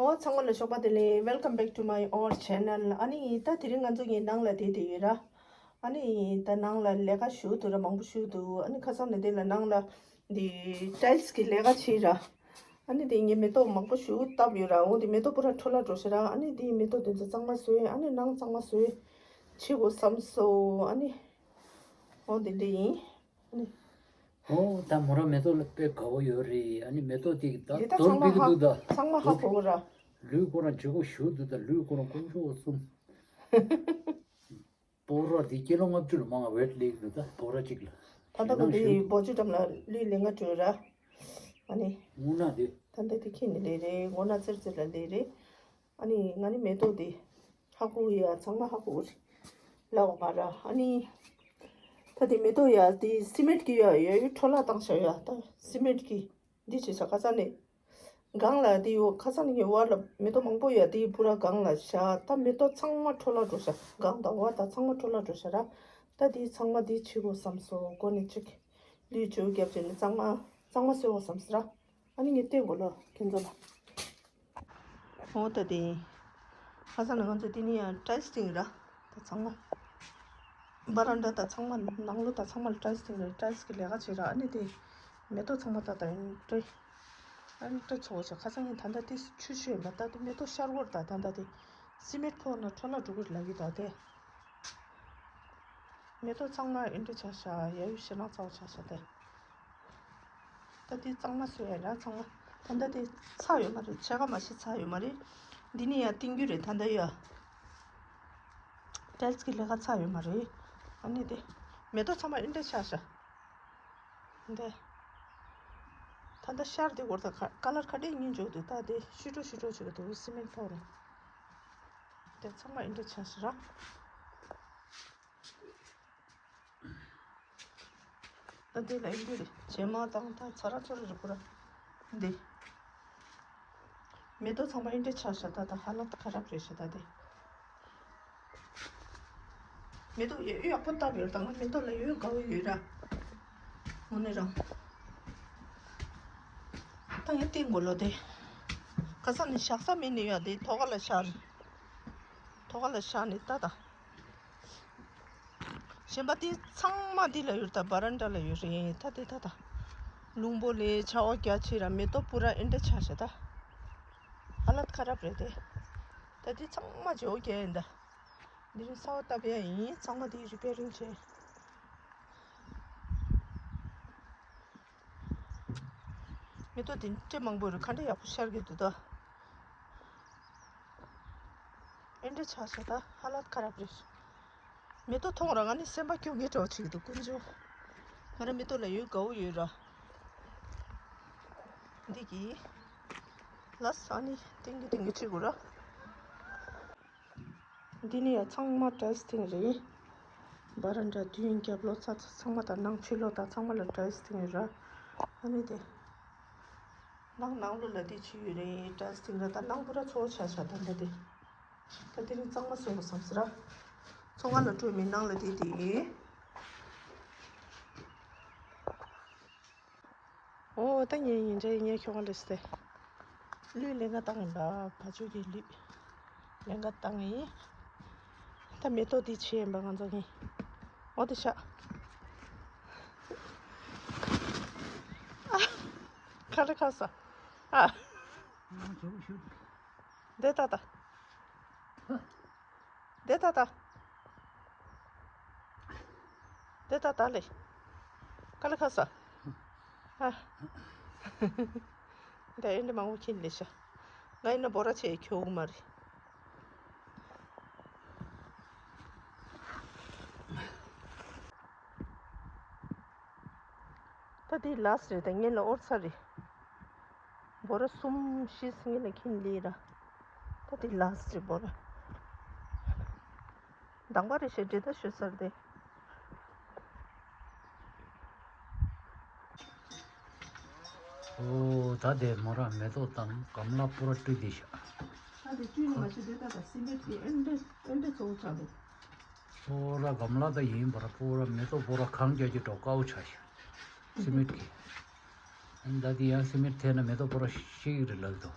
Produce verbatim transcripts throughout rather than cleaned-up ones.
ཨོ་ཚང་མ་ལ་ཞོགས་པ་བདེ་ལེགས། Welcome back to my old channel. ཨ་ནི་ད་དེ་རིང་ང་ཚོ་ངའི་ནང་ལ་བསྡད་དེ་ཡོད་ར། ཨ་ནི་ད་ནང་ལ་ལས་ཀ་ཞུ་འདུག་ར། མང་པོ་ཞུ་འདུག་ཨ་ནི་ཁ་སང་ནས་དེ་ལ་ནང་ལ་འདི་ཊའིལ་སི་གི་ལས་ཀ་བྱས་ར། ཨ་ནི་དེ་ངས་མེ་ཏོག་མང་པོ་ཞུ་བཏབ་ཡོད་ར། འོ་དེ་མེ་ཏོག་པུ་ར་འཕྲོ་བརླག་འགྲོ་ཤག་ར། ཨ་ནི་དེ་མེ་ཏོག་དེ་ཚོ་གཙང་མ་བཟོས། ཨ་ནི་ནང་གཙང་མ་བཟོས་བྱེད་དགོས་བསམ་སོང་། ཨ་ནི་འོ་དེ་འདྲ་ཡིན། ཨ་ནི། ཨོ་ད་མོ་རང་མེ་ཏོག་ལ་དཔེ་དགའ་བོ་ཡོད་རེད། ཨ་ནི་མེ་ཏོག་དེ་ད་འདི་ད་མདོར་ཚང་མ་བསྡུས་ཀྱི་ཧ་འདུག་ད། ཚང་མ་ཧ་གོ་གོ་ར། ལུས་ཁོ་རང་བྱེད་སྒོ་ཞུ་འདུག་ད། ལུས་ཁོ་རང་དཀོན་མཆོག་གསུམ། སྤོ་ར་དེ་ཀི་ལོ་ལྔ་བཅུ་ལ་མང་བ་ཝེཊ་ལེགས་འདུག་ད། སྤོ་ར་གཅིག་ལ། ད་ལྟ་ཁོ་དེ་བོ་ཇུ་འགྲམ་ལ་ལུས་ལེན་ག་འགྲོ་ར། ཨ་ནི། དངོས་གནས་དེ། ད་ལྟ་དེ་ཁྱེད་ནི་ལས་རེད། ངོ་ན་ཙེར་ཙེར་ལ་ལས་རེད། ཨ་ནི་ང་ནི་མེ་ཏོག་དེ་ཧ་གོ་ཡ། ཚང་མ་ཧ་གོ་རེད། ལའོ་མ་ར། ཨ་ནི་ད་དེ་མེ་ཏོག་ཡ་དེ་སི་མེན་ཊི་གི་ཡ་ཡ་ཡུ་འཕྲོ་བརླག་བཏང་ཤག་ཡ། ད་སི་མེན་ཊི་གི་འདི་བྱེད་ཤག་ཁ་སང་ནས། སྒང་ལ་དེ་ཡོ་ཁ་སང་ནས་ངས་བར་ལ་མེ་ཏོག་མང་པོ་ཡ་དེ་པུ་ར་སྒང་ལ་བཞག་ད་མེ་ཏོག་ཚང་མ་འཕྲོ་བརླག་འགྲོ་ཤག་སྒང་དང་བར་དང་ཚང་མ་འཕྲོ་བརླག་འགྲོ་ཤག་ར། ད་དེ་ཚང་མ་དེ་བྱེད་དགོས་བསམ་སོང་། ཀོ་ནི་གཅིག་ལུས་བཅོས་རྒྱབ་བྱས་ནས་གཙང་མ་གཙང་མ་བཟོས་དགོས་བསམ་སོང་ར། ཨ་ནི་ངས་བསྟན་དགོས་ལོ་ཁྱེད་ཚོ་ལ། འོ་ད་དེ། ཁ་སང་ནས་ང་ཚོ་དེ་ནི་ཡང་ཊའིལ་སི་བཏིང་ར། ད་ཚང་མ། བ་རན་ཌ་ད་ཚང་མ་ནང་ལོགས་ད་ཚང་མ་ལ་ཊའིལ་སི་བཏིང་ར། ཊའིལ་སི་གི་ལས་ཀ་བྱེད་ར། ཨ་ནི་དེ། མེ་ཏོག་ཚང་མ་ད་ད་ཡིན་ཏྲེ། ཨ་ནི་ཏྲེ་ཚོ་བྱ་ཁ་སང་ཡིན་ད་ད་དེ་ཆུ་ཆུ་ཡིན་པ་ད་དེ་མེ་ཏོག་ཤར་བོར་ད་ད་ད་དེ། སི་མེན་ཊི་ཕོག་ན་འཕྲོ་བརླག་འགྲོ་གི་ལབ་ཡོད་ད་དེ། མེ་ཏོག་ཚང་མ་ཨེ་འདྲ་ཆགས་ཤག་ཡ་ཡུ་ཞེ་ནག་ཚ་བོ་ཆགས་ཤག་དེ། ད་དེ་གཙང་མ་བཟོས་ཡ་ར་ཚང་མ། ད་ལྟ་དེ་ཚར་ཡོད་མ་རེད། ཕྱེད་ཀ་མ་ཤི་ཚར་ཡོད་མ་རེད། འདི་ནི་ཡ་བཏིང་རྒྱུ་རེད་ད་ལྟ་ཡ། ཊའིལ་སི་གི་ལས་ཀ་ཚར་ཡོད་མ་རེད། ཨ་ནི་དེ། མེ་ཏོག་ཚང་མ་ཨེ་འདྲ་ཆགས་ཤག་འདི། ད་ལྟ་ཤར་དེ་སྐོར་ད་ཁ་ཀ་ལར་ཁ་བྲལ་གཉིས་འཇོག་འདུག་ད་དེ་ཤི་འགྲོ་ཤི་འགྲོ་བྱེད་ཀྱི་འདུག་སི་མེན་ཊི་ཕོག་རེད། དེ་ཚང་མ་ཨེ་འདྲ་ཆགས་ཤག་ར། ད་འདི་ལ་ཡིན་གྱི་རེད། བྱེ་མ་དང་ད་ཚ་ར་ཚོ་ར་རེད་པོ་ར། འདི། མེ་ཏོག་ཚང་མ་ཨེ་འདྲ་ཆགས་ཤག་ད་ད་ཧ་ལ་ད་ཁ་རབ་རེད་ཤག་ད་འདི། མེ་ཏོག་ཡོད་ཡག་པོ་བཏབ་ཡོད་ད། ང་མེ་ཏོག་ལ་ཡོད་དགའ་བོ་ཡོད་ར། དངོས་གནས་རང་། ད་ཡ་བསྟན་དགོས་ལོ་དེ། ཁ་སང་ནི་བཞག་ས་མེད་ནི་ཡ་དེ་ཐོག་ཁ་ལ་བཞག་རེད། ཐོག་ཁ་ལ་བཞག་ནི་ད་ད། གཞན་པ་དེ་ཚང་མ་འདི་ལ་ཡོད་ད། བ་རན་ཌ་ལ་ཡོད་རེད། ད་དེ་ད་ད། རླུང་བུ་ལས་ཆར་པ་རྒྱག་ཆེ་ར་མེ་ཏོག་པུ་ར་ཨེ་འདྲ་ཆགས་ཤག་ད། ཧ་ལ་ད་ཁ་རབ་རེད་དེ། ད་དེ་ཚང་མ་ཇོ་རྒྱག་ཡིན་ད། འདི་རིང་གསར་པ་བཏབ་ཡ་ཡིན། ཚང་མ་དེ་རི་པེ་རིང་བྱས། མེ་ཏོག་དེ་འདྲ་མང་པོ་རེད། ག་འདྲ་ཡག་པོ་ཤར་གྱི་འདུག་ད། ཨེ་འདྲ་ཆགས་ཤག་ད་ཧ་ལ་ད་ཁ་རབ་རེད། མེ་ཏོག་མཐོང་ར་ང་ནི་སེམས་པ་སྐྱོ་ངེས་འདྲ་བོ་བྱེད་ཀྱི་འདུག་དཀོན་མཆོག་ང་རང་མེ་ཏོག་ལ་ཡོད་དགའ་བོ་ཡོད་ར། འདི་གི་ལ་ས་ནི་ཏིང་གི་ཏིང་གི་བྱེད་དགོས་ར། འདི་ནི་ཡ་ཚང་མ་ཊའིལ་སི་བཏིང་རེད། བ་རན་ཌ་མདུན་རྒྱབ་ལོགས་ཚ་ཚ་ཚང་མ་དང་ནང་ཕྱི་ལོགས་དང་ཚང་མ་ལ་ཊའིལ་སི་བཏིང་རེད་ར། ཨ་ནི་དེ། ནང་ནང་ལོགས་ལ་དེ་ཆུ་ཡོད་རེད། ཊའིལ་སི་བཏིང་རེད་ད། ནང་པུ་ར་ཚོ་ཆ་ཆ་ད་ད་དེ། ད་དེ་རིང་གཙང་མ་བཟོ་དགོས་བསམ་སི་ར། ཚོང་ཁང་ལ་སྤྲོད་མི་ནང་ལ་དེ་དེ་ཡིན། ཨོ་ད་ངས་ཡིན་འདྲ་ངས་ཁྱོད་ག་ལས་སྟེ། ལུས་ལེན་ག་བཏང་ཡིན་པ་བ་ཕྱུགས་ཀྱི་ལུས། ལེན་ག་བཏང་ཡིན། ད་མེ་ཏོག་འདི་བྱས་ཡིན་པ་ང་ཚོ་གིན། ཨོ་དེ་ཤ། ཨ། ཁ་རེ་ཁ་ས། ཨ། འདི་ད་ད། འདི་ད་ད། འདི་ད་ད་ལེ། ཀ་ལི་ཁ་ས། ཨ། འདི་ཨེ་འདྲ་མང་པོ་ཁྱེར་ལེ་ཤ། ང་ཡིན་ན་འབོ་ར་ཆེ་ཁྱོ་གུ་མ་རེད། ད་དེ་ལཱ་སི་ཊི་རེད་ད། ངེད་ལ་ཨོར་ཚ་རེད། འབོ་ར་གསུམ་བཞི་ངེད་ལ་ཁྱེར་ལེ་ར། ད་དེ་ལཱ་སི་ཊི་རེད་འབོ་ར། དང་པ་རེད་ཤེ་འདྲེ་ད་ཤོད་ཚར་དེ། ཨོ་ད་དེ་མོ་ར་མེ་ཏོག་དང་གམ་ལ་པུ་ར་བཀྲུས་དེ་ཤ། ད་དེ་བཀྲུས་ནས་མ་ཤེས་དེ་ད་ད་སི་མེད་དེ་ཨེ་འདྲ་ཨེ་འདྲ་ཚོ་ཆགས་འདུག་པོ་ར་གམ་ལ་ད་ཡིན་པར་པོ་ར་མེ་ཏོག་པོ་ར་གང་རྒྱག་རྒྱུ་འགྲོ་དཀའ་བོ་ཆགས་ཤག་སི་མེད་ཀྱི། ཨ་ནི་ད་དེ་ཡང་སི་མེད་ཐེབས་ན་མེ་ཏོག་པོ་ར་ཤི་གི་རེད་ལབ་འདུག་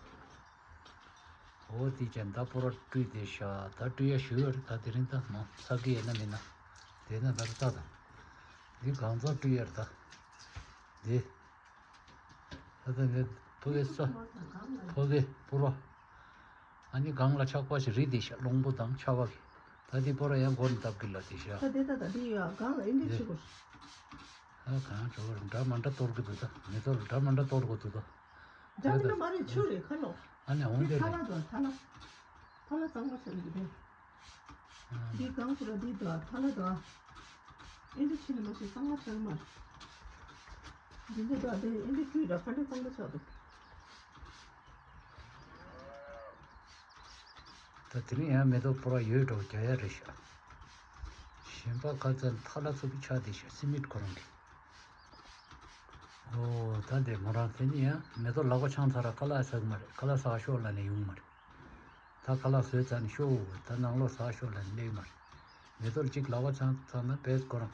འོ་དེ་ཅན་ད་པོ་ར་བཀྲུས་ཏེ་ཤ་ད་བཀྲུས་ཡ་ཞུ་ཡོད་རེད། ད་དེ་རིང་ད་མ་ཚ་གི་ཡིན་ན་མིན་ན་དེ་ན་ད་ད་ད་འདི་གང་ཚ་བཀྲུས་ཡ་རེད་ད་འདི། ད་ད་འདི་ཐོ་གེ་ས་ཐོ་གེ་པོ་ར། ཨ་ནི་གང་ལ་ཆགས་པ་ཞིག་རིལ་ཏེ་ཤ་རླུང་བུ་དང་ཆ་བ་གི། ད་འདི་པོ་ར་ཡང་མགོ་ནས་བཏབ་གི་ལ་དེ་ཤ། ད་དེ་ད་ད་འདི་ཡ་གང་ལ་ཨིན་འདྲ་བྱེད་དགོས། ཨ་གང་བྱོ་ར་འདྲ་མ་འདྲ་གཏོར་གི་འདུག་ད་མེ་ཏོག་འདྲ་མ་འདྲ་གཏོར་དགོས་འདུག་ད། འདྲ་མི་འདྲ་མ་རེད་ཆུ་རེད་ཁ་ལོ། ཨ་ནི་འོང་དེ་དེ་ཐ་རེད། ལ་དོ་ཐ་ལ། ཐ་ལ་གཙང་མ་ཆགས་ཀྱི་རེད། འདི་གང་ཟེར་ར་འདི་དོ་ཐ་ལ་དོ། ཨེ་འདི་ཕྱི་ནས་མ་ཤེས་གཙང་མ་ཆགས་མ་རེད། འདི་འདི་དོ་དེ་ཨེ་འདི་བཀྲུས་ར་ཁ་འདྲ་གཙང་མ་ཆགས་འདུག་ད་དེ་རིང་ཡང་མེ་ཏོག་ཕོར་བ་ཡོད་འགྲོ་རྒྱག་ཡ་རེད་ཤག་གཞན་པ་ཁ་ཚ་ཐ་ལ་ཚུགས་ཀྱི་ཆགས་བསྡད་ཤག་སི་མིད་ཁོ་རང་གི། ཨོ་ད་འདི་མོ་རང་དེ་ནི་ཡང་མེ་ཏོག་ལག་པ་འཆང་ཚར་ར་ཁ་ལག་ཟ་གི་མ་རེད། ཁ་ལག་ཟ་ཤོག་ལབ་ནས་ཡོང་གི་མ་རེད། ད་ཁ་ལག་བཟོས་ཚར་ནས་ཤོག་ད་ནང་ལོགས་ཟ་ཤོག་ལབ་ནས་སླེབས་མ་རེད། མེ་ཏོག་གཅིག་ལག་པ་འཆང་ཚར་ན་བས་ཁོ་རང་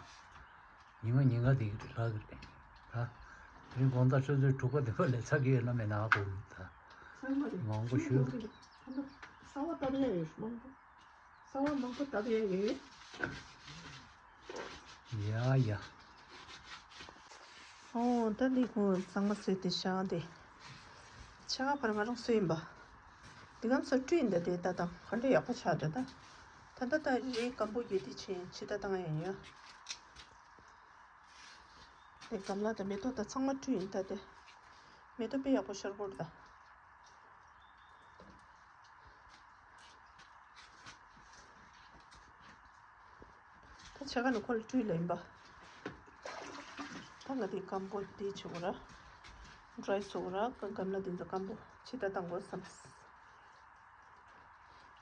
ཉི་མ་ཉིན་ག་དེ་གི་རེད་ལྷག་གི་རེད། ད་དེ་རིང་དགོང་དག་ཆུ་ཚོད་དྲུག་པ་དེ་བ་ལས་ཚ་གི་ཡོད་ན་མེད་ན་ཨ་གོ་མི་ད་ཚང་མ་རེད། མང་པོ་ཞུ། ཚང་མ་རེད། ད་ལྟ་གསར་བ་བཏབ་ཡ་ཡོད་མང་པོ། གསར་བ་མང་པོ་བཏབ་ཡ་ཡོད། ཡ་ཡ། ཨོ་ད་འདི་ཁོ་གཙང་མ་བཟོས་ཏེ་བཞག་སྟེ། ཕྱེད་ཀ་ཕར་ང་རང་བཟོས་ཡིན་པ། འདི་གམ་སོ་བཀྲུས་ཡིན་ད་དེ་ད་དང་ཧ་འདྲ་ཡག་པོ་ཆགས་འདྲ་ད། ད་ད་ད་རེད་སྐམ་པོ་རྒྱུ་དེ་ཆེ་ཕྱི་ད་བཏང་ཡ་ཡོད། དེ་གམ་ལ་ད་མེ་ཏོག་ད་ཚང་མ་བཀྲུས་ཡིན་ད་དེ། མེ་ཏོག་དཔེ་ཡག་པོ་ཤར་གོ་རེད་ད། ད་ཕྱེད་ཀ་ནི་ཁོ་ལ་བཀྲུས་ལ་ཡིན་པ། ད་ང་དེ་སྐམ་པོ་དེ་བྱེད་དགོས་ར། ཌ་རའི་བཟོ་དགོས་ར་ག་གམ་ལ་དེ་ཚོ་སྐམ་པོ་ཕྱི་ད་བཏང་དགོས་བསམ།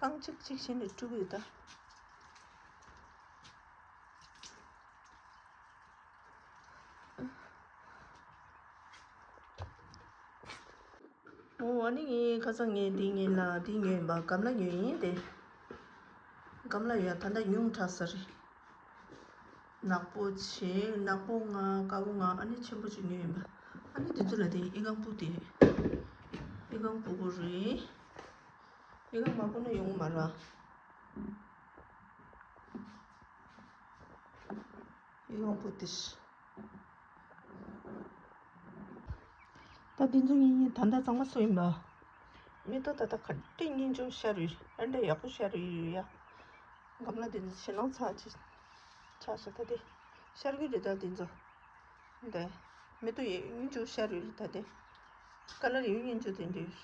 རྐང་གཅིག་གཅིག་བྱས་ནས་བཀྲུ་གི་ཡོད་ད། ཨོ་ཨ་ནི་ངའི་ཁ་སང་ངས་འདི་ངའི་ལ་འདི་ཉོས་ཡིན་པ་གམ་ལ་ཉོས་ཡིན་ཏེ། གམ་ལ་ཡ་ད་ལྟ་ཉུང་དྲགས་ས་རེད། ནག་པོ་ཆེ་ནག་པོ་ལྔ་དཀར་པོ་ལྔ་ཨ་ནི་ཆེན་པོ་ཅིག་ཉོས་ཡིན་པ། ཨ་ནི་འདི་ཚོ་ལ་དེ་ཨི་ཁང་བུ་དེ་རེད། ཨི་ཁང་བུ་གུ་རེད། ཨི་ཁང་མ་བུ་ན་ཡོང་མ་ར། ཨི་ཁང་བུ་དེ། ད་འདི་ཚོ་ངས་ད་ལྟ་གཙང་མ་བཟོས་ཡིན་པ། མེ་ཏོག་ད་ལྟ་ག་འདྲ་སྙིང་རྗེ་ཤར་ཡོད་ཨ་འདྲ་ཡག་པོ་ཤར་ཡོད་ཡ། གམ་ལ་འདི་ཚོ་ཞེ་ལང་ཚ་ཅིག་ཆགས་སོང་ད་དེ། ཤར་གི་རེད་ད་འདི་ཚོ། འདི་མེ་ཏོག་ཡོད་སྙིང་རྗེ་ཤར་ཡོད་རེད་ད་དེ། ཀ་ལར་ཡོད་སྙིང་རྗེ་དེ་འདྲ་ཡོད།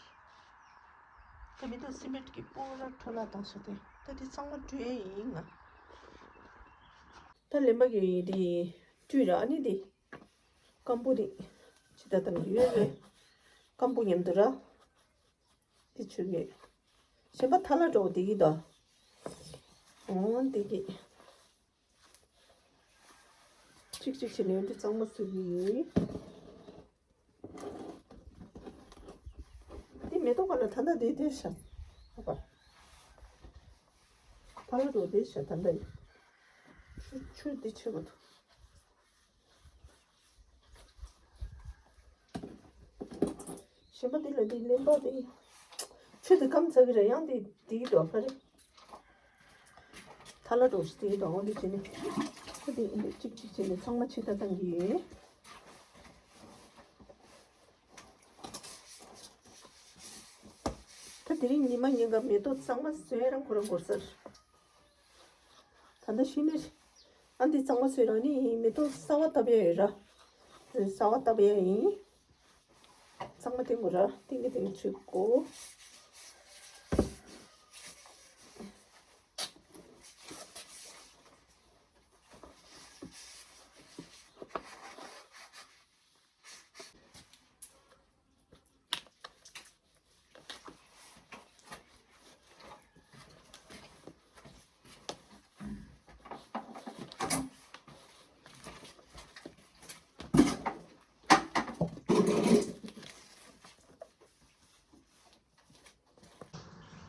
ད་མེ་ཏོག་སི་མེད་ཀྱི་པོ་ར་འཕྲོ་བརླག་བཏང་སོང་དེ། ད་དེ་ཚང་མ་བཀྲུ་ཡས་ཡིན་ང་། ད་ལེན་པ་གི་དེ་བཀྲུས་ར་ཨ་ནི་དེ། སྐམ་པོ་དེ། ཕྱི་ད་ལྟ་ཡོད་རེད། སྐམ་པོ་མཉམ་དུ་ར། དེ་ཆུ་གི། གཞན་པ་ཐ་ལ་འགྲོ་བ་དེ་གི་ད། འོ་དེ་གི། གཅིག་གཅིག་བྱས་ནས་འདི་གཙང་མ་བཟོ་གི་ཡིན། དེ་མེ་ཏོག་ག་ལ་ད་ལྟ་དེ་དེ་ཤ། ཧ་པ། ཐ་ལ་འགྲོ་དེ་ཤ་ད་ལྟ་ཡིན། ཆུ་ཆུ་དེ་ཆེ་གི་འདུག་གཞན་པ་འདི་ལ་འདི་ལེན་པ་འདི། ཆུ་འདི་སྐམ་ཚ་གི་རེད་ཡང་འདི་འདི་འདྲ་ག་རེ། ཐ་ལ་འགྲོ་ཞིག་འདི་འདྲ་འོ་འདི་བྱས་ནས། ཁ་འདི་འདི་གཅིག་གཅིག་བྱས་ནས་ཚང་མ་ཕྱི་ད་བཏང་གི་ཡོད། ད་དེ་རིང་ཉི་མ་ཉིན་ག་མེ་ཏོག་གཙང་མ་བཟོས་རང་ཁོ་རང་འགོར་ས་རེད། ད་ལྟ་ཤི་ནི་རེད། ཨ་འདི་གཙང་མ་བཟོས་རང་ནི་མེ་ཏོག་གསར་བ་བཏབ་ཡ་ཡོད་ར། གསར་བ་བཏབ་ཡ་ཡིན། གཙང་མ་བཏིང་དགོས་ར་བཏིང་གི་བཏིང་གི་བཅུག་གོ།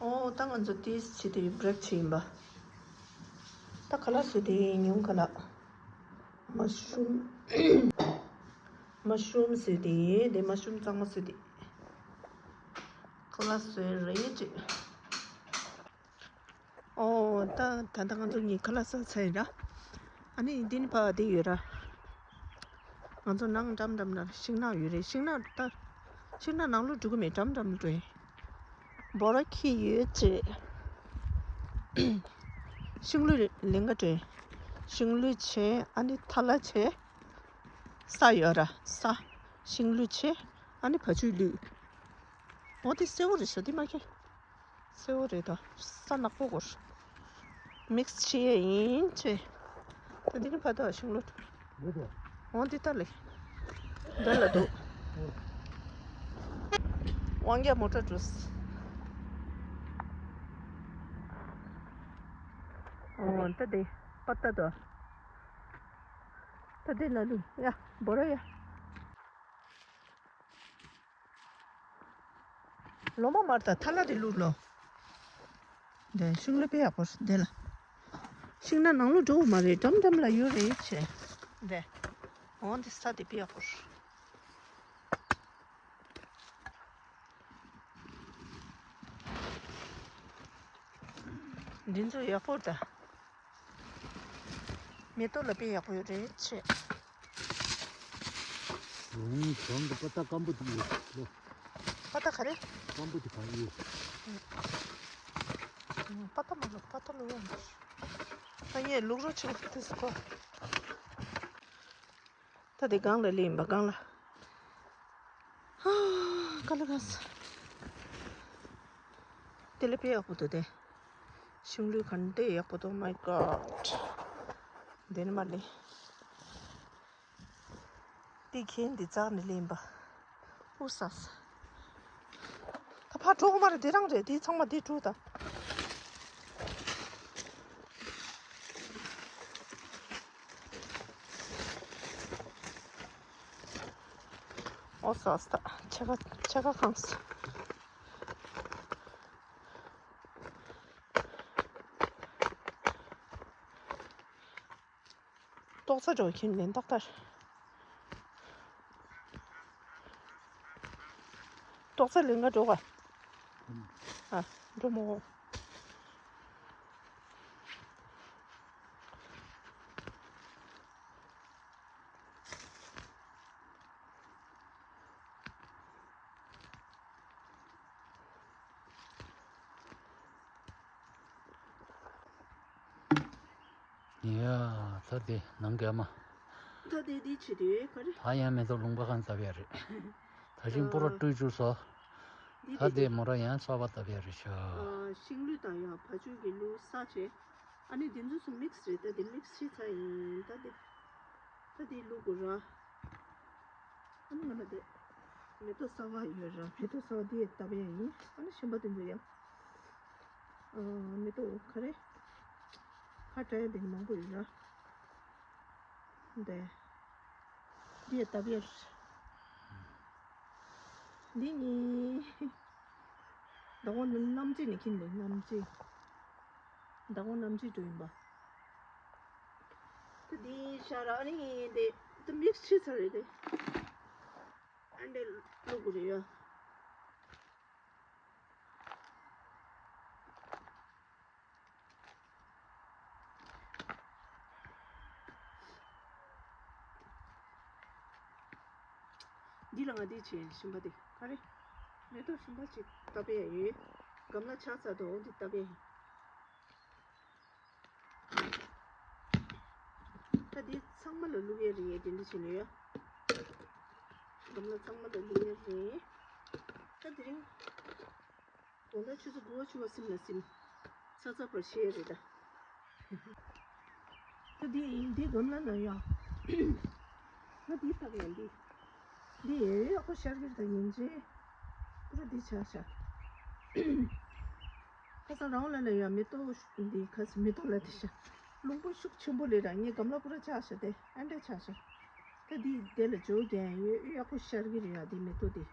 ཨོ་ད་ང་ཚོ་ཏིས་བྱེད་དེ་བི་བྷི་རེག་བྱེད་ཡིན་པ། ད་ཁ་ལག་བཟོས་དེ་ཉུང་ཁ་ལག་མ་ཤུམ། མ་ཤུམ་བཟོས་དེ་དེ་མ་ཤུམ་གཙང་མ་བཟོས་དེ། ཁ་ལག་བཟོས་རེ་ཡིན་ཅིག་ཨོ་ད་ད་ལྟ་ང་ཚོ་གཉིས་ཁ་ལག་ཟ་ཚར་ཡིན་ར། ཨ་ནི་འདི་ནི་ཕ་འདི་ཡོད་ར། ང་ཚོ་ནང་འགྲམ་འགྲམ་ན་ཤིང་ནགས་ཡོད་རེད། ཤིང་ནགས་ད་ཤིང་ནགས་ནང་ལོགས་འགྲོ་གི་མེད། འགྲམ་འགྲམ་འགྲོ་ཡིན། འབོ་ར་ཁྱི་ཡོད་ཅེས། ཤིང་ལུད་ལིང་ག་འགྲོ་ཡིན། ཤིང་ལུད་བྱས། ཨ་ནི་ཐ་ལ་བྱས། ས་ཡོད་ར་ས། ཤིང་ལུད་བྱས། ཨ་ནི་བ་ཕྱུགས་ལུད། འོ་དེ་སེར་པོ་རེད་ཤག་འདི་མ་ཁྱེར། སེར་པོ་རེད་དོ། ས་ནག་པོ་གོར། མིག་སི་བྱེད་ཡས་ཡིན་ཅེ། ད་འདི་ནི་ཕ་ད་ཤིང་ལུད། འོ་འདི་ལྟ་ལེ། འདི་ལ་འདུག་དབང་རྒྱལ་མོ་ཊ་འགྲོ། འོ་ད་དེ་པ་ད་དོ། ད་དེ་ལ་ལུ་ཡ་འབོ་ར་ཡ། ལོ་མ་མར་དང་ཐ་ལ་དེ་བླུགས་ལོ། འདི་ཤིང་ལ་དཔེ་ཡག་པོ་རེད་འདི་ལ། ཤིང་ནགས་ནང་ལོགས་འགྲོ་གི་མ་རེད། འགྲམ་འགྲམ་ལ་ཡོད་རེད་ཆེ། འདི། འོ་འདི་ས་དེ་དཔེ་ཡག་པོ་རེད། འདི་ཚོ་ཡག་པོ་རེད་ད། མེ་ཏོག་ལ་དཔེ་ཡག་པོ་ཡོད་རེད་ཆེ། ཨུང་། གང་གི་པ་ཏ་སྐམ་པོ་དེ་ཡོད་ལོ། པ་ཏ་ག་རེ། སྐམ་པོ་དེ་གང་ཡོད། ཨུང་། པ་ཏ་མ་ལོ་པ་ཏ་ལོ་ཡོད་མ། ད་ངས་ལུག་རོ་ཆེ་བ་དེ་སུ་གོ། ད་དེ་སྒང་ལ་སླེབས་ཡིན་པ་སྒང་ལ། ཧ། ཀ་ལ་ག་ས། དེ་ལ་དཔེ་ཡག་པོ་འདུག་དེ། ཤིང་ལུད་ག་འདྲ་ཡག་པོ་འདུག My God། འདི་ནི་མ་ལེ། དེ་ཁྱེད་འདི་རྩ་ནས་ལེན་པ། ཨུ་ས་ས། ད་ཕར་འགྲོ་གི་མ་རེད། འདི་རང་རེད། འདི་ཚང་མ་འདི་འགྲོ་ད། ཨོ་ས་ས། ད་ཕྱེད་ཀ་ཕྱེད་ཀ་གང་ས། ཏོག་ཙམ་འགྲོ་ཁྱིམ་ལེན་ཏག་ཏག་ཏོག་ཙམ་ལེན་ག་འགྲོ་ག་ཨ། འགྲོ་མོ། ཡ། ད་དེ་ནང་གི་ཨ་མ། ད་དེ་དེ་བྱེད་དུས་ག་རེ། ད་ཡང་མེ་ཏོག་ལུང་པ་གང་བཏབ་ཡ་རེད། ད་ཞིང་སྤོ་ར་སྤྲུལ་བཅུག་སོ། འདི་ད་དེ་མོ་ར་ཡང་གསར་པ་བཏབ་ཡ་རེད་ཤག་ཨ། ཤིང་ལུད་དང་ཡང་བ་ཕྱུགས་ཀྱི་ལུད་ས་བྱས། ཨ་ནི་འདི་ཚོ་ཚོ་མིག་སི་རེད། ད་དེ་མིག་སི་བྱས་ཚར་ཡིན། ད་དེ་ད་དེ་བླུག་དགོས་ར། ཨ་ནི་ང་ལ་དེ་མེ་ཏོག་གསར་པ་ཡོད་ར། མེ་ཏོག་གསར་པ་འདི་ཡང་བཏབ་ཡ་ཡིན། ཨ་ནི་གཞན་པ་དེ་ཚོ་ཡང་། ཨ། མེ་ཏོག་ག་རེ། ཁ་བྲལ་ཡ་དེ་མང་པོ་ཡོད་ར། འདི་འདི་ཡང་བཏབ་ཡ་ར། འདི་ནི་ཟླ་བ་གནམ་རྩེ་ནས་ཁྱིམ་ལས་གནམ་རྩེ། ཟླ་བ་གནམ་རྩེ་འགྲོ་ཡིན་པ། ད་འདི་ཤ་ར་ནི་འདི་ད་མིག་སི་བྱས་ཚར་རེད་དེ། ཨ་འདྲ་བླུག་དགོས་རེད་ཡ། འདི་ལ་ང་འདི་བྱས་ཞིམ་པ་དེ་ག་རེ། མེ་ཏོག་ཞིམ་པ་ཅིག་བཏབ་ཡ་ཡོད། གམ་ལ་ཆགས་ཚར་འདུག་འདི་བཏབ་ཡ་ཡིན། ད་འདི་ཚང་མ་ལ་བླུག་ཡ་རེད། དེ་འདྲ་བྱས་ནས་ཡ། གམ་ལ་ཚང་མ་ལ་བླུག་ཡ་རེད། ད་དེ་རིང་དགོང་དག་ཆུ་ཚོད་དགུ་པ་བཅུ་པ་སིམ་ལ་སིམ། ཚ་ཚ་བར་བཤད་རེད་ད། ད་འདི་འདི་གམ་ལ་ན་ཡ། ང་འདི་བཏབ་ཡ་འདི། འདི་ཡག་པོ་ཤར་གྱི་རེད་ད་ཡིན་ཅེ། པུ་ར་འདི་ཆགས་ཤག་ཁ་སང་རང་ལ་ལ་ཡ་མེ་ཏོག་འདི་ཁ་སང་མེ་ཏོག་ལ་དེ་ཤག་རླུང་བུ་ཤུགས་ཆེན་པོ་ལས་ར་ངའི་གམ་ལ་པུ་ར་ཆགས་ཤག་དེ་ཨ་འདྲ་ཆགས་ཤག་ད་འདི་དེ་ལ་ཇོ་རྒྱག་ཡོད། ཡག་པོ་ཤར་གྱི་རེད་ཡ། འདི་མེ་ཏོག་འདི་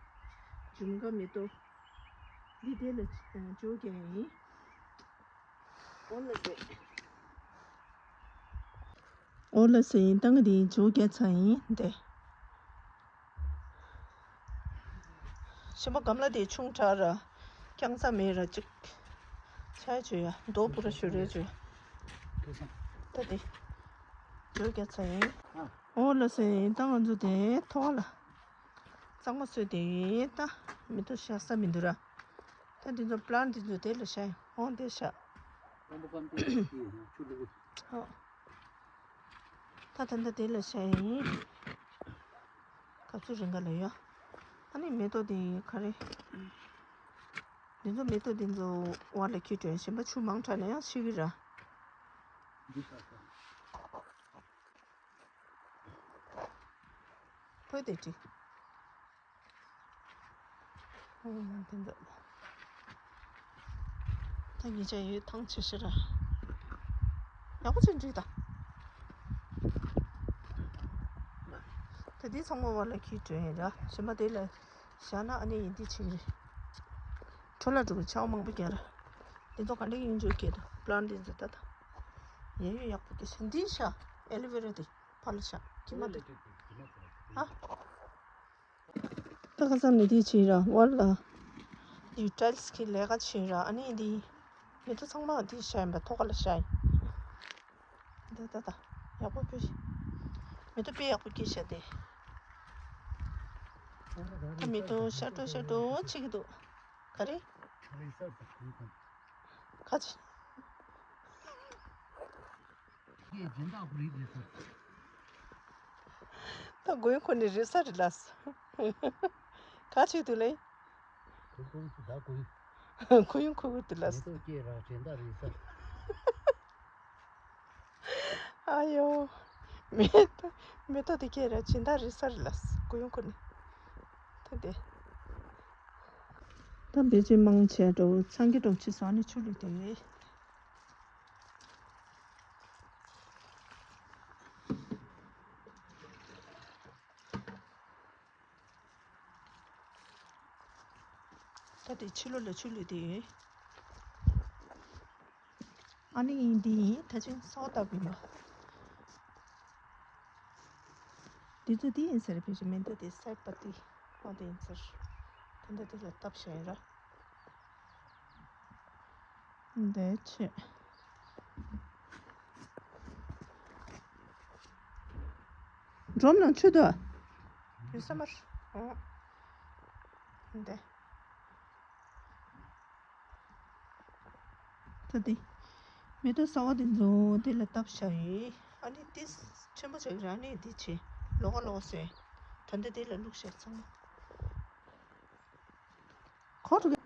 ཇུམ་ག་མེ་ཏོག་འདི་དེ་ལ་ཇོ་རྒྱག་ཡིན། འོ་ལ་ཟེ། འོ་ལ་ཟེ་ཡིན། ད་ང་དེ་ཇོ་རྒྱག་ཚར་ཡིན་དེ། ཞིམ་པོ་གམ་ལ་དེ་ཆུང་དྲགས་ར། རྐྱང་ཚ་མེད་ར་ཅིག་ཆ་བྱོས་ཡ། རྡོ་པུ་ར་ཞོ་རེ་བྱོས་ཡ། ད་དེ། ཇོ་རྒྱ་ཚ་ཡིན། ཨོ་ལ་སེ་ད་ང་ཚོ་དེ་ཐོག་ལ། གཙང་མ་བཟོས་དེ་ད། མེ་ཏོག་བཞག་ས་མི་འདུག་ར། ད་འདི་ཚོ་པ་ལན་འདི་ཚོ་དེ་ལ་བཞག་ཡིན། ཨོ་དེ་བཞག་ཨོ། ད་ད་ད་དེ་ལ་བཞག་ཡིན། ག་ཚོད་རིང་ག་ལ་ཡོད། ཨ་ནི་མེ་ཏོག་དེ་ག་རེ། འདི་ཚོ་མེ་ཏོག་འདི་ཚོ་བར་ལ་ཁྱེར་འགྲོ་ཡ། གཞན་པ་ཆུ་མང་དྲགས་ན་ཡང་ཤི་གི་ར། འདི་ས་ས། ཕོ་དེ་ཀྲི། ཨོ་དེ་འདྲ། ད་ངེད་ཅག་ཡོད་ཐང་ཆད་ཤི་ར། ཡག་པོ་ཅིག་འགྲིག་ད། ད་འདི་ཚང་མ་བར་ལ་ཁྱེར་འགྲོ་ཡིན་ར། གཞན་པ་དེ་ལ་བཞག་ན་ཨ་ནེ་ཡིན་འདི་ཆེ་གི་རེད། འཕྲོ་བརླག་འགྲོ་གི། ཆར་པ་མང་པོ་རྒྱག་ར། འདི་ཚོ་ག་འདྲ་ཡིན་འཇོག་གི་འདུག་པ་ལན་འདི་ཚོ་ད་ད། ཡ་ཡོད་ཡག་པོ་སྐྱེས་ཤག་འདི་ཤག་ཨེ་ལོ་ཝེ་ར་དེ་ཕར་ལ་ཤག་ཁྱི་མ་དེ། ཧ། ད་ཁ་སང་ནས་དེ་བྱས་ར་བར་ལ། དེ་ཊའིལ་སི་གི་ལས་ཀ་བྱས་ར། ཨ་ནི་དེ་མེ་ཏོག་ཚང་མ་དེ་བཞག་ཡིན་པ། ཐོག་ཁ་ལ་བཞག་ཡིན། ད་ད་ད། ཡག་པོ་བྱས། མེ་ཏོག་དཔེ་ཡག་པོ་སྐྱེས་ཤག་དེ། ད་མེ་ཏོག་ཤར་འགྲོ་ཤར་འགྲོ་བྱེད་ཀྱི་འདུག་ག་རེ། ག་ཅི། ད་མགོ་ཡུ་ཁོ་ནི་རེད་ས་རེད་ལགས། ག་ཅི་འདུག་ལེ། ཁོ་ཁོ་ད་མགོ་ཡུ། མགོ་ཡུ་ཁོ་ཁོ་འདུག་ལགས། མེ་ཏོག་སྐྱེས་ར་དྲན་ད་རེད་ས། ཨ་ཡོ། མེ་ཏོག་མེ་ཏོག་དེ་སྐྱེས་ར་དྲན་ད་རེད་ས་རེད་ལགས། མགོ་ཡུ་ཁོ་ནི། ད་དེ། ད་བེ་ཅི་མང་ཆེ་འགྲོ་ཚང་གི་འགྲོ་ཆེ་ས་ནི་ཆུ་ལུད་དེ། ད་དེ་ཕྱི་ལོགས་ལ་ཆུ་ལུད་དེ་ཡོད། ཨ་ནི་ཡིན་འདི་ཡིན། ད་ཅིང་སོག་ལྟ་བུ་ཡིན་པ། འདི་ཚོ་འདི་ཡིན་ཟེར། བེ་ཅི་མེ་ཏོག་དེ་སའི་པ་ཏི་ཨོ་དེ་ཡིན་ཟེར། ད་འདི་དེ་ལ་བཏབ་བཞག་ཡིན་ར། འདི་ཆེ། སྒྲོམ་ནང་ཆུ་དོ། ཡོད་ས་མར། ཨོ། འདི། ད་དེ། མེ་ཏོག་གསར་བ་དེ་ཚོ་དེ་ལ་བཏབ་བཞག་ཡོད། ཨ་ནི་དེ་ཆེན་པོ་བྱ་གི་ར། ཨ་ནི་དེ་ཆེ། ལོགས་ཀ་ལོགས་སེ། ད་འདི་དེ་ལ་བླུགས་བཞག་ཚང་མ། ཁོ་ཐུག་གི།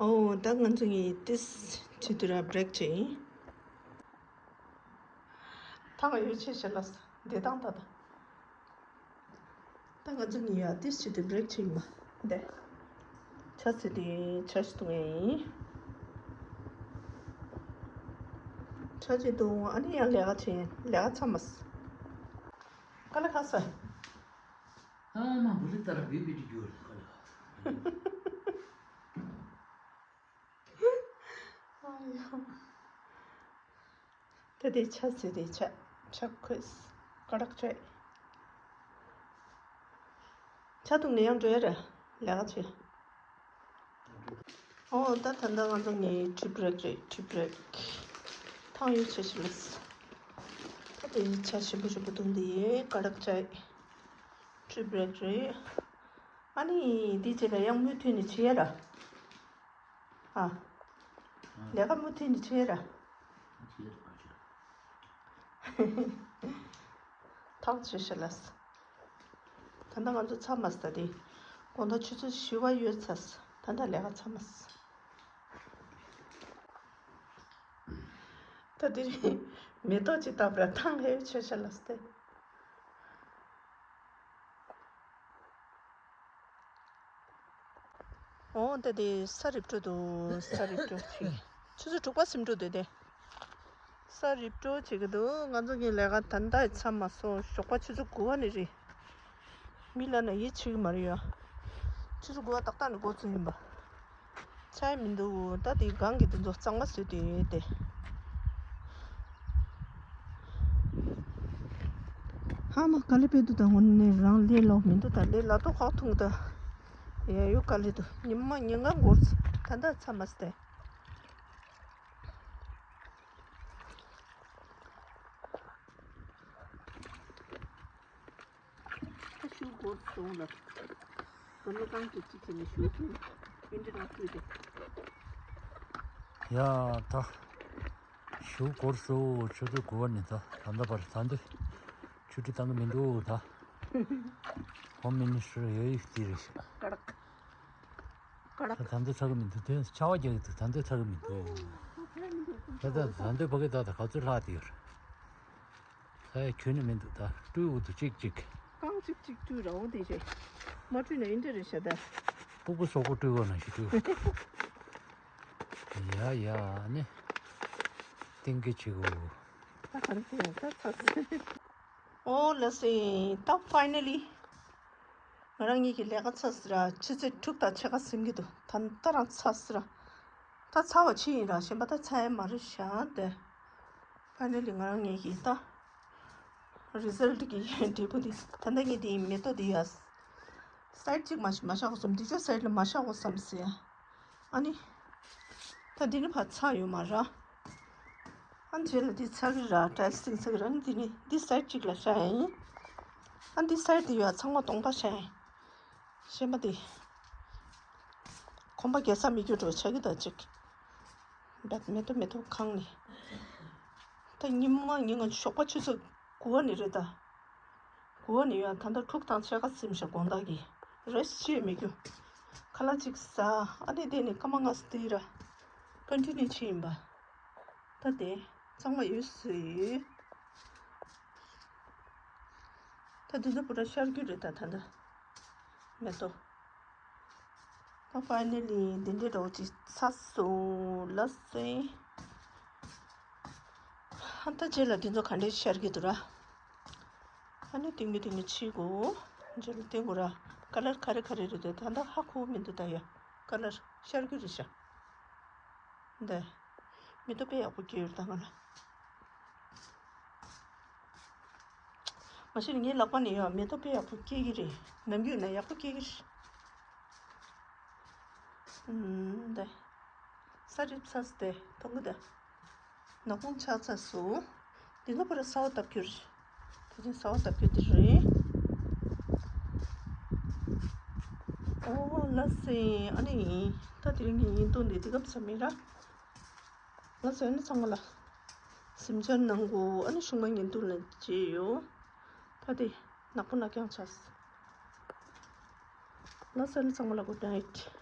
ཨོ་ད་ང་ཚོ་ངའི་ཏིས་ཆི་དུ་ར་བྷི་རེག་བྱེད་ཡིན། ཐང་ཡོད་ཆེ་ཤེ་ལ་ས་བདེ་ཐང་ད་ད། ད་ང་ཚོ་ངའི་ཡ་ཏིས་ཆི་དུ་བྷི་རེག་བྱེད་ཡིན་པ་འདི། ཆ་ཚི་དེ་ཆ་ཞིག་བཏུང་ཡིན། ཆ་ཅིག་བཏུང་། ཨ་ནི་ཡང་ལས་ཀ་བྱེད། ལས་ཀ་མཚམས་མ་ས། ཀ་ལ་ཁ་ས། ཨ་མ་བུ་ལི་ཏར་བི་བི་ཏི་རྒྱུ་རེད་ཁ་ལ། ཨ་ཡོ། ད་དེ་ཆ་ཟེར་དེ་ཆ་ཆ་ཁོས་ཀ་རག་ཆ། ཆ་བཏུང་ནས་ཡང་འགྲོ་ཡ་ར་ལས་ཀ་བྱེད། ཨོ་ད་ད་ལྟ་ང་ཚོ་ངའི་ཊི་བྷི་རེག་རེད། ཊི་བྷི་རེག་ཐང་ཡོད་ཆ་ཞིག་ལ། ད་དེ་ཆ་ཞིམ་པོ་ཞིམ་པོ་བཏུང་དེ་ཀ་རག་ཆ། ཊི་བྷི་རེག་རེད། ཨ་ནི་འདི་རྗེས་ལ་ཡང་མུ་མཐུད་ནས་བྱེད་ཡ་ར། ཨ། ལས་ཀ་མུ་མཐུད་ནས་བྱེད་ཡ་ར། ཐག་ཆོད་ཤག་ལགས། ད་ལྟ་ང་ཚོ་མཚམས་མ་ཟིན་ད་དེ། དགོང་དག་ཆུ་ཚོད་བཞི་པ་ཡོལ་ཚར་སོང་། ད་ལྟ་ལས་ཀ་མཚམས་མ་ཟིན། ད་དེ་རིང་མེ་ཏོག་ཅིག་བཏབ་ར་ཐང་ཧེ་ཆོད་ཤག་ལགས་ཏེ། འོ་ད་དེ་ས་རིབ་འགྲོ་འདུག་ས་རིབ་འགྲོ་ཅིག་ཆུ་ཚོད་དྲུག་པ་ཟིན་འགྲོ་འདུག་དེ། ས་རིབ་འགྲོ་བྱེད་ཀྱི་འདུག་ང་ཚོ་གི་ལས་ཀ་ད་ལྟ་མཚམས་མ་སོང་། ཞོགས་པ་ཆུ་ཚོད་དགུ་པ་ནས་རེད། མི་ལ་ན་ཡིད་ཆེས་ཀྱི་མ་རེད་ཡ། ཆུ་ཚོད་དགུ་པ་ཏག་ཏག་ནས་འགོ་བཙུགས་ཡིན་པ། ཆ་ཡི་མི་འདུག་ད་དེ་སྒང་གི་དེ་ཚོ་གཙང་མ་བཟོས་ཏེ་ཡོད་དེ། ཧ་མ་ག་ལེ་པེ་འདུག་ད་དངོས་གནས་རང་ལས་ལོག་མི་འདུག་ད་ལས་ལ་ཏོག་ཁག་འཐུང་ད། ཡ་ཡོ་ག་ལེ་འདུག་ཉི་མ་ཉིན་གང་འགོར་ཚེ་ད་ད་མཚམས་མ་སྟེ། ཡོང་ལ། ག་མེ་རྐང་གཅིག་གཅིག་བྱས་ནས་ཞུ་གི་ཡིན། ཨིན་ཏྲེ་ནང་བཙུགས་ཏེ། ཡ་ད། ཞུ་འགོར་སོང་། ཆུ་ཚོད་དགུ་པ་ནས་ད་ད་ལྟ་བར་ད་འདི་ཆུ་ཁྲི་བཏང་གི་མི་འདུག་ད། ཧོམ་མི་ནི་སི་ཊར་ཡོད་ཡིག་དེ་རེད་ཤག་ཀ་རག་ཀ་རག་ད་ད་འདི་ཚ་གི་མི་འདུག་དེ་ཆར་པ་རྒྱག་གི་འདུག་ད་འདི་ཚ་གི་མི་འདུག་ད་ད་ད་འདི་ཕ་གི་ད་ད་ག་ཚོད་ལྷག་དེ་ཡོད་རེད། ད་ཡ་ཁྱོན་ནས་མི་འདུག་ད་སྤྲུལ་འུ་འདུག་ཅིག་ཅིག་རྐང་གཅིག་གཅིག་སྤྲུལ་ར་འོ་དེ་རེད། མ་སྤྲུལ་ན་ཨིན་ཏྲེ་རེད་ཤག་ད། སྤུ་གུ་སོག་པོ་སྤྲུལ་བ་ནང་བཞིན་སྤྲུལ། ཡ་ཡ་ཨ་ནི། ཏིང་གི་ཆི་གོ། ད་ག་རེ་ཟེར་ཡ་ད་ཚ་ཟེར། ཨོ་ལགས་སེ། ད་ཕའི་ནལ་ལི། ང་རང་གཉིས་ཀྱི་ལས་ཀ་ཚར་སོང་ར། ཆུ་ཚོད་དྲུག་དང་ཕྱེད་ཀ་ཟིན་གྱི་འདུག་ད་ལྟ་རང་ཚར་སོང་ར། ད་ཚར་བ་ཅི་ཡིན་ར། གཞན་པ་ད་ཚར་ཡ་མ་རེད་ཤག་དེ། ཕའི་ནལ་ལི་ང་རང་གཉིས་ཀྱི་ད། རི་ཛལ་ཊི་གི་འབྲས་བུ་འདི་ད་ལྟ་ངས་འདི་མེ་ཏོག་འདི་ཡ། སའིཌ་གཅིག་མ་མ་བཞག་དགོས་བསམ། འདི་ཅོ་སའིཌ་ལ་མ་བཞག་དགོས་བསམ་ཟེར་ཡ། ཨ་ནི། ད་འདི་ནི་ཕར་ཚར་ཡོད་མ་ར། ཨ་ནི་རྗེས་ལ་འདི་ཚར་གི་ར། ཊའིལ་སི་བཏིང་ཚར་གི་ར། ཨ་ནི་འདི་ནི་འདི་སའིཌ་གཅིག་ལ་བཞག་ཡ་ཡིན། ཨ་ནི་འདི་སའིཌ་འདི་ཡོད་ཚང་མ་སྟོང་པ་བཞག་ཡ་ཡིན། གཞན་པ་འདི། གོམ་པ་རྒྱག་ས་མི་འགྱུར་འགྲོ་ཆགས་ཀྱི་ད་ཅིག་ད་མེ་ཏོག་མེ་ཏོག་གང་ནས། ད་ཉི་མ་ཉིན་གང་ཞོགས་པ་ཆུ་ཚོད་དགུ་པ་ནས་རེད་ད། དགུ་པ་ནས་ཡོད། ད་ལྟ་དྲུག་དང་ཕྱེད་ཀ་ཟིན་ཤག་དགོང་དག་གི་རེ་སི་ཊི་བྱེད་མི་རྒྱུ། ཁ་ལག་ཅིག་ཟ། ཨ་ནི་དེ་ནས་སྐར་མ་ལྔ་ཙམ་དེ་ར་ཀོན་ཊི་ནིའུ་བྱེད་ཡིན་པ། ད་དེ་གཙང་མ་ཡོད་སོང་། ད་དེ་ཚོ་པུ་ར་ཤར་རྒྱུ་རེད་ད་ད་ལྟ་མེ་ཏོག་ད་ཕའི་ནལ་ལི་འདི་འདྲའི་འདྲ་བོ་ཅིག་ཚར་སོང་ལགས་སེ། ཨ་ད་རྗེས་ལ་འདི་ཚོ་ག་འདྲས་ཤར་གྱི་འདུག་ར། ཨ་ནི་སྟེང་མི་སྟེང་མི་ཕྱིས་གོ། རྗེས་ལ་སྟེང་གོ་ར། ཀ་ལར་ག་རེ་ག་རེ་རེད་འདུག་ད་ལྟ་ཧ་གོ་མི་འདུག་ད་ཡ། ཀ་ལར་ཤར་གྱི་རེད་ཤག་འདི། མེ་ཏོག་དཔེ་ཡག་པོ་སྐྱེས་ཡོད་ད་ང་ལ། མ་གཞི་ངའི་ལག་པ་ནས་ཡང་མེ་ཏོག་དཔེ་ཡག་པོ་སྐྱེ་གི་རེད། ནམ་རྒྱུན་ན་ཡག་པོ་སྐྱེ་གི་རེད། ཨུམ། འདི། ས་རིབ་ཚ་སྟེ་མཐོང་གི་ད། ནག་ཁུང་ཆགས་ཚར་སོང་། འདི་ཚོ་པུ་ར་ས་འོག་བཏབ་རྒྱུ་རེད། ད་ཅི་ས་འོག་བཏབ་རྒྱུ་འདི་རེད། ཨོ་ལགས་སེ། ཨ་ནི་ད་དེ་རིང་གི་བརྙན་ཐུང་འདི་འདི་ག་ཙམ་ཡིན་ར། ལགས་སོ། ཨ་ནི་ཚང་མ་ལ་གཟིམ་འཇག་གནང་དགོས། ཨ་ནི་གཞུག་མ་བརྙན་ཐུང་ལ་མཇལ་ཡོང་། ད་དེ་ནག་པོ་ནག་རྐྱང་ཆགས། ལགས་སོ། ཨ་ནི་ཚང་མ་ལ་good night།